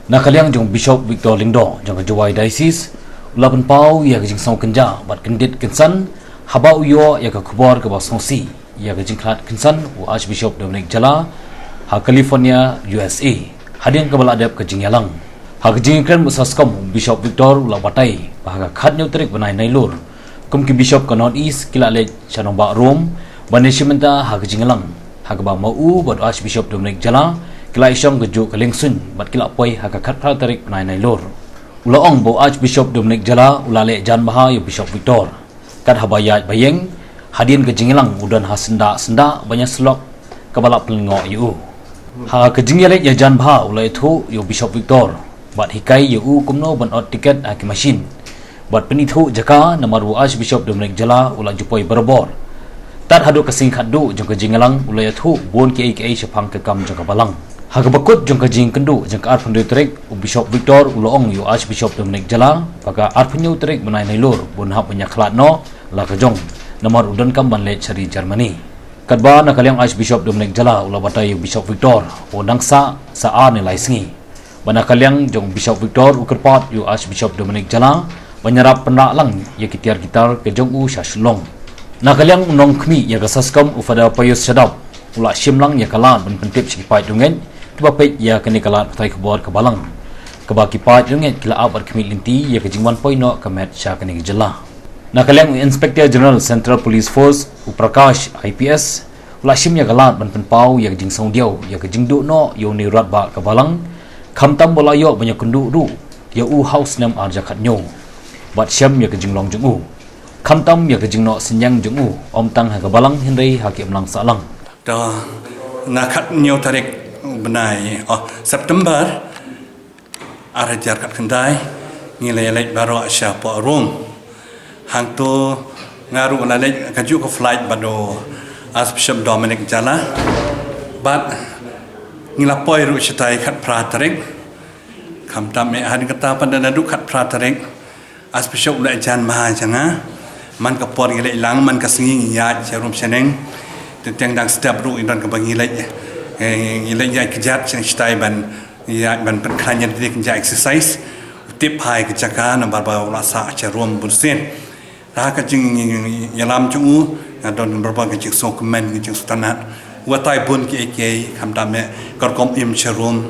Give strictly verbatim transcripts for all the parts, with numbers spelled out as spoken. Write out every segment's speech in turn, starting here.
Na ka liang jong Bishop Victor Lyngdoh jong ka Jowai Diocese, u la pynpaw ïa ka jingsngewkynja bad kyndit kynsan haba u ïoh ïa ka khubor kaba sngewsih ïa ka jingkhlad kynsan u Archbishop Dominic Jala ha California, U S A, hadien kaba la dep ka jingïalang. Ha ka jingïakren bad saskom, u Bishop Victor u la batai ba ha ka khathynñiew tarik bnai Nailur, kum ki bishop ka North East ki la leit sha nongbah Rome ban ïashim bynta ha ka jingïalang, ha kaba ma u bad u Archbishop Dominic Jala ki la ïashong kajuh ka liengsuiñ bad ki la poi ha ka khatphra tarik bnai Nailur. U la ong ba u Archbishop Dominic Jala u la leh jan bha ïa u Bishop Victor. Kat haba ïaid ba ïeng, hadien ka jingïalang u don ha syndah syndah ban ïasyllok kaba la pynlyngngoh ïa u. Ha ka jingïaleit ïajan bha u la ïathuh ïa u Bishop Victor bad hikai ïa u kumno ban ot tiket ha ki mashin bad pynithuh jaka, namar u Archbishop Dominic Jala u la ju poi barabor. Tad haduh ka sngi khatduh jong ka jingïalang u la ïathuh bun kiei kiei shaphang ka kam jong ka balang. Ha kaba kut jong ka jingkynduh jong ka arphew hynriew tarik, u Bishop Victor u la ong ïa u Archbishop Dominic Jala ba ka arphew hynñiew tarik bnai Nailur bun hap ban ïakhlad noh la ka jong, namar u donkam ban leit sha ri Germany. Katba na ka liang Archbishop Dominic Jala u la batai ïa u Bishop Victor, u nang sah sa ar ne lai sngi. Ba na ka liang jong Bishop Victor u kyrpad ïa u Archbishop Dominic Jala ban ïarap pynrah lang ïa ki tiar ki tar ka jong u sha Shillong. Na ka liang u nongkhmih ïa ka saskom, u Father Pius Shadap, u la shim lang ïa ka lad ban pyntip sha ki paid rungeit kiba peit ïa kane ka lad pathai khubor ka balang, kaba ki paid rungeit ki la ap bad khmih lynti ïa ka jingwan poi noh ka met sha kane ka jylla. Na ka liang u Inspector General Central Police Force, u Prakash I P S, u la shim ïa ka lad ban pynpaw ïa ka jingsngewdiaw ïa ka jingduh noh ïa une u rangbah ka balang, khamtam ba u la ïoh ban ïakynduh ruh ïa u ha u snem ar hajar khathynñiew bad shem ïa ka jinglong jong u, khamtam ïa ka jingnoh synñiang jong u, ym tang ha ka balang hynrei ha ki imlang sahlang. To, na khathynñiew tarik bnai, oh, September, ar hajar khatkhyndai, ngi la ïaleit baroh sha poh Rome. Hangto nga ruh nga la leit kajuh ka flight bad u Archbishop Dominic Jala. Bad ngi la poi ruh shatai khatphra tarik. Khamtam eh hadien kata pat naduh khatphra tarik, Archbishop u la jan bha ïa nga. Man ka por ngi leit lang, man ka sngi ngi ïaid sha Rome shaneng. Teng teng dang step ruh ngi don kaba ngi leit, eh, ngi leit ïaid kjat sha shatai ban ïaid ban pynkhlaiñ ïa ka exercise. U tip bha ïa ka jaka namar ba u la sah sha Rome bunsien. Ha ka jingïalam jong u, nga don barabor ka jingsngewkmen, ka jingsngewtynnat. U batai bun kiei kiei, khamtam eh ka rukom im sha Rome,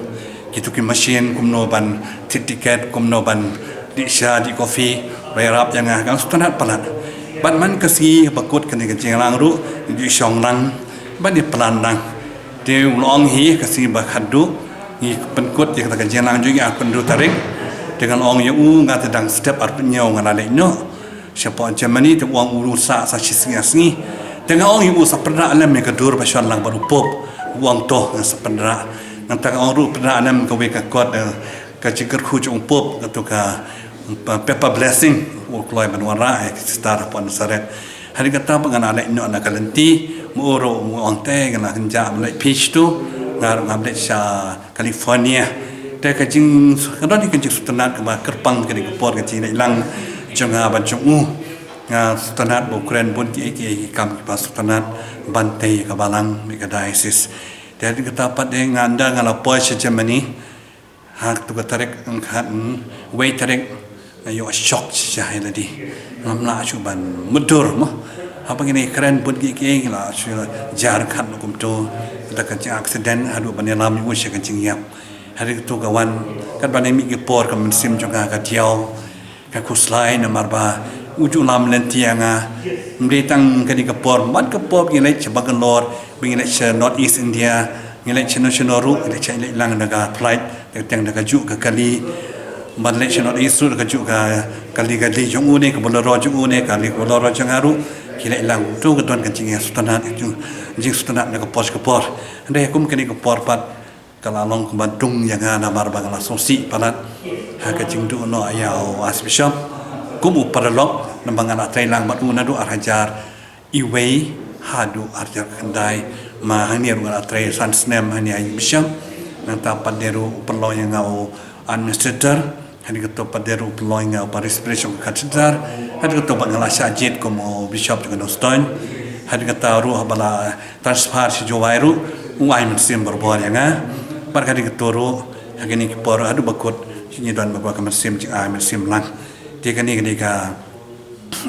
kito ki machine, kumno ban thied tiket, kumno ban dih sha, dih coffee, ba ïarap ïa nga, nga sngewtynnat palat. Bad man ka sngi ba kut kane ka jingïalang ruh, ngi ju shong lang bad ngi plan lang. Te u la ong hi ka sngi ba khatduh, ngi pynkut ïa kata ka jingïalang jong ngi arphew hynriew tarik. Te nga la ong ïa u, nga te dang step arphew hynñiew nga la leit noh sha poh Germany, te u ong u sah sa shi sngi ar sngi. Te nga ong ïa u sa pynrah lem ïa ka dur ba shon lang bad u Pope. U ong to, nga sa pynrah. Nangta nga ong ruh pynrah lem kawei ka kot, eh, ka jingkyrkhu jong u Pope, kato ka, um, papal blessing, u kloi ban wanrah ïa ki sister hapoh Nazareth. Hadien kata pat nga la leit noh na ka lynti, ma u ruh u ong te nga la kynjah ban leit phi shatu, nga ruh ngam leit sha California. Te ka jing, ka don hi ka jingsngewtynnat kaba kyrpang kane ka por ka jingleit lang jong nga bad jong u. Nga sngewtynnat ba u kren bun kiei kiei ki kam kiba sngewtynnat ban tei ka balang bad ka diocese. Te hadien kata pat de nga ynda nga la poi sha Germany. Ha kato ka tarik, mm, khat, mm, wei tarik, nga ïoh shock shisha ïa lade. Ngam lah shuh ban mutdur mo. Haba ngi kren bun kiei kiei, ngi la shu jar khat kumto. Da ka jing accident, haduh ban ïalam ïa u sha ka jingïap. Hadien kato ka wan, katba ngi mih ki por ka mynsiem jong nga ka diaw, ka khuslai namar ba u ju lam lynti ïa nga. Ym dei tang kane ka por, man ka por ba ngi leit sha Bangalore, ba ngi leit sha North East India, ngi leit shano shano ruh, ngi leit sha, ngi leit lang da ka flight, da ka teng da kajuh ka kali. Ban leit sha North East ruh da kajuh ka kali, kali jong u ne, ka Bolero jong u ne, kali Bolero jong nga ruh. Ki leit lang, to ka don ka jingïasngewtynnat, ka jing, jingsngewtynnat na ka por sha ka por. Hynrei kum kane ka por pat, ka la long kaba dung ïa nga namar ba nga la sngewsih palat ha ka jingduh noh ïa u Archbishop kum u paralok, namar nga la trei lang bad u naduh ar hajar iwei haduh ar hajar khyndai, ma hangne ruh nga la trei san snem hangne ha Bishop. Nangta pat de ruh u pynlong ïa nga u administrator. Hadien kato pat de ruh u pynlong ïa nga u parish priest jong ka cathedral. Hadien kato pat nga la shah jied kum u bishop jong ka Nongstoiñ. Hadien kata ruh haba la transfer sha Jowai ruh u ai mynsiem barabor ïa nga. Bad hadien kato ruh Ha kine ki por haduh ba kut, shu ngi don ba ka mynsiem jingai mynsiem lang. Te kane ka dei ka,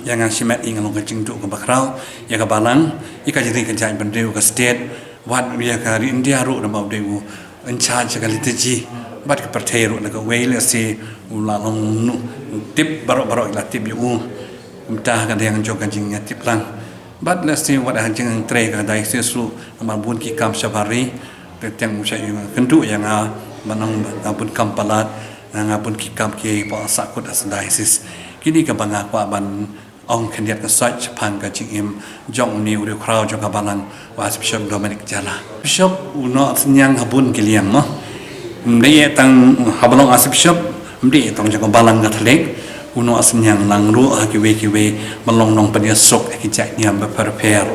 ïa nga shimet ïa nga long ka jingduh kaba khraw ïa ka balang, ïa ka jingri ka jaitbynriew, ka state, wat ïa ka ri India ruh namar u dei u in charge ka liturgy bad ka pyrthei ruh na kawei, lehse u la long, u tip baroh baroh, la tip ïa u. Kumta ka dei ka jong ka jingïatip lang. Bad lehse wat ha jingtrei ka diocese ruh namar bun ki kam shabar ri. Te tang u shait ïakynduh ïa nga ban ong ba nga bun kam palat, nga bun ki kam kiei ba sahkut ha diocese. Kine kiba nga kwah ban ong khyndiat ka sait shaphang ka jingim jong une u riewkhraw jong ka balang, u Archbishop Dominic Jala. Bishop u noh synñiang ha bun ki liang mo. Ym dei tang haba long Archbishop, ym dei tang jong ka balang Katholik, u noh synñiang lang ruh ha kiwei kiwei ban long nongpynïasuk ïa ki jait niam bapher bapher.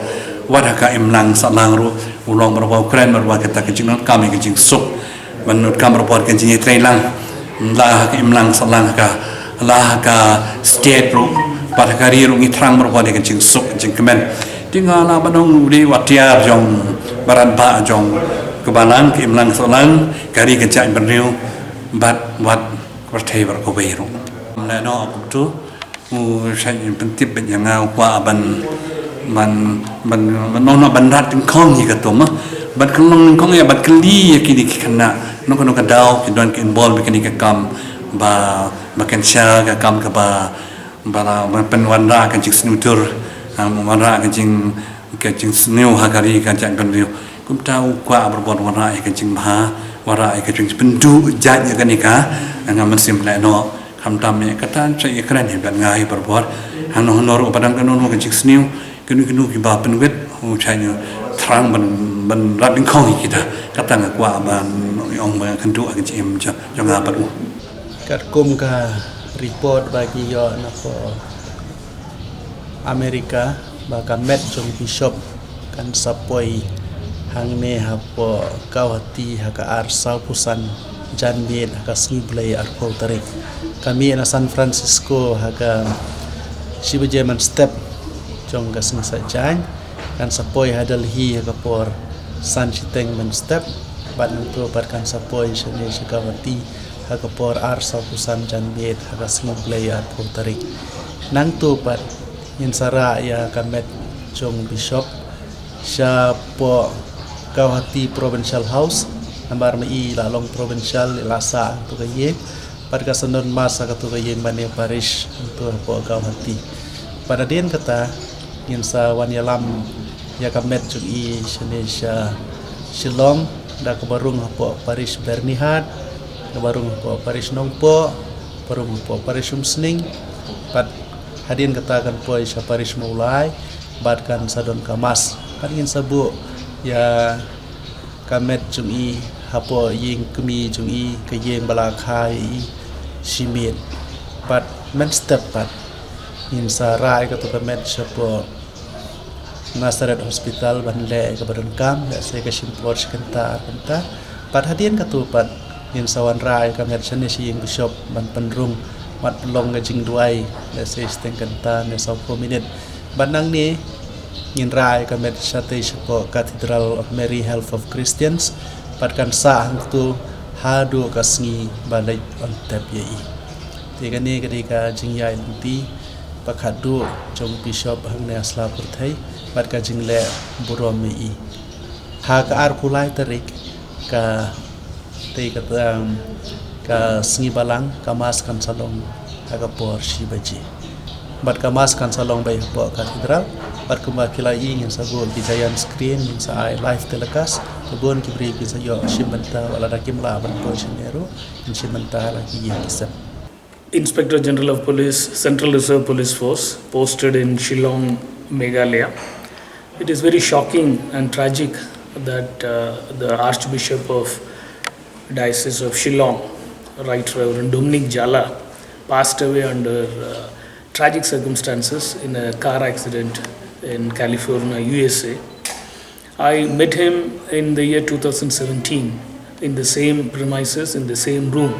Wat ha ka imlang sahlang ruh u long barabor, u kren barabor kata ka jingdonkam ïa ka jingsuk. Ban donkam barabor ka jingïatreilang, la ha ka imlang sahlang, ha ka, la ha ka state ruh bad ha ka ri ruh, ngi thrang barabor ïa ka jingsuk jingkmen. Te nga lah ban ong u dei u atiar jong baroh, ba jong ka balang, ka imlang sahlang, ka ri ka jaitbynriew bad wat ka pyrthei baroh kawei ruh. Ym lehnoh kumto. U shait pyntip beit ïa nga, u kwah ban, ban, ban, ban, noh, noh, ban rat nyngkong ïa kato mo. Ban kyllon nyngkong ïa, ban kylli ïa kine ki khynnah, noh, noh, ka daw ki don ki involve ïa kine ki kam ba, ba kynsha ka kam kaba, ba la, ban pynwanrah ka jingsniew dur, um, wanrah ka jing, ka jingsniew ha ka ri ka jaitbynriew. Kumta u kwah barabor wanrah ïa ka jingbha, wanrah ïa ka jingpynduh jait ïa kane ka, nga mynsiem lehnoh. Khamtam ïa kata, shait ïakren hi bad nga hi barabor. Hangno hangno ruh ba dang kano kano ka jingsniew, kino kino kiba pynwit, u shait ïa thrang ban, ban rat nyngkong ïa kita. Kata nga kwah ban ong ba kynduh ha ka jingim jong, jong nga bad u. Katkum ka report ba ngi ïoh na pdeng America, ba ka met jong u bishop kan sa poi hangne hapoh Guwahati ha ka ar saw phew san janmiet ha ka sngi Blei arphew tarik. Ka mih na San Francisco ha ka shi baje mynstep jong ka sngi Saitjaiñ, kan sa poi ha Delhi ha ka por san shiteng mynstep, bad nangta pat kan sa poi shane sha Guwahati ha ka por ar saw phew san janmiet ha ka sngi Blei arphew tarik. Nangta pat ngin sa rah ïa ka met jong u bishop shapoh Guwahati Provincial House, namar ma i la long provincial, i la sah hangto ka ïing, bad ka sa don mass ha kato ka ïing mane parish hangto hapoh Guwahati. Bad hadien kata ngin sa wan ïalam ïa ka met jong i shane sha Shillong, da kaba rung hapoh parish Byrnihat, kaba rung hapoh parish Nongpoh, kaba rung hapoh parish Umsning, bad hadien kata kan poi sha parish Mawlai, bad kan sa don ka mass. Bad ngin sa buh ïa ka met jong i hapoh ïing kmie jong i, ka ïing ba la kha ïa i shimiet. Bad mynstep pat ngin sa rah ïa kato ka met shapoh Nazareth Hospital ban leh ïa kaba donkam, lehse ka shim por shi kynta ar kynta. Bad hadien kato pat ngin sa wanrah ïa ka met shane sha ïing bishop ban pynrung, ban pynlong ka jingduwai, lehse shiteng kynta ne saw phew minit. Bad nangne ngin rah ïa ka met shatei shapoh Cathedral of Mary Help of Christians, bad kan sah hangto haduh ka sngi ba leit ban tep ïa i. Te kane ka dei ka jingïaid lynti ba khatduh jong u bishop hangne ha sla pyrthei, bad ka jingleh burom ïa i. Ha ka arphew lai tarik, ka, te ka, um, ka sngi balang, ka mass kan sa long ha ka por shi baje. Bad ka mass kan sa long beit hapoh cathedral, bad kumba ki la ïohi ngin sa buh ki giant screen, ngin sa ai live telecast, te bun ki briew kin sa ïoh shim bynta, wat lada kim lah ban poi shane ruh, ngin shim bynta ha la ki ïing ki sem. Inspector General of Police, Central Reserve Police Force, posted in Shillong, Meghalaya. It is very shocking and tragic that, uh, the Archbishop of Diocese of Shillong, Right Reverend Dominic Jala, passed away under, uh, tragic circumstances in a car accident in California, U S A. I met him in the year two thousand seventeen in the same premises, in the same room.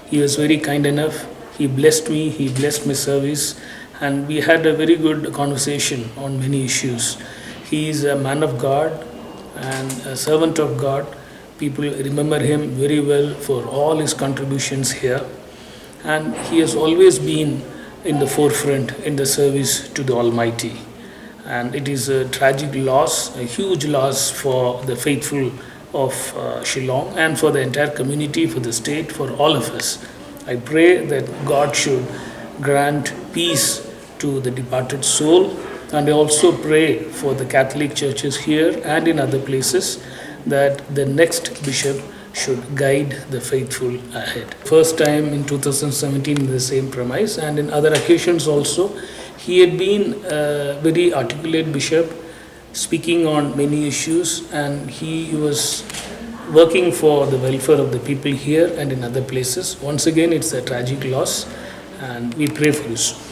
He was very kind enough. He blessed me, he blessed my service, and we had a very good conversation on many issues. He is a man of God and a servant of God, People remember him very well for all his contributions here, and he has always been in the forefront in the service to the Almighty. And it is a tragic loss, a huge loss for the faithful of uh, Shillong and for the entire community, for the state, for all of us. I pray that God should grant peace to the departed soul, and I also pray for the Catholic churches here and in other places that the next bishop should guide the faithful ahead. First time in two thousand seventeen in the same premise, and in other occasions also. He had been a very articulate bishop, speaking on many issues, and he was working for the welfare of the people here and in other places. Once again, it's a tragic loss, and we pray for his soul.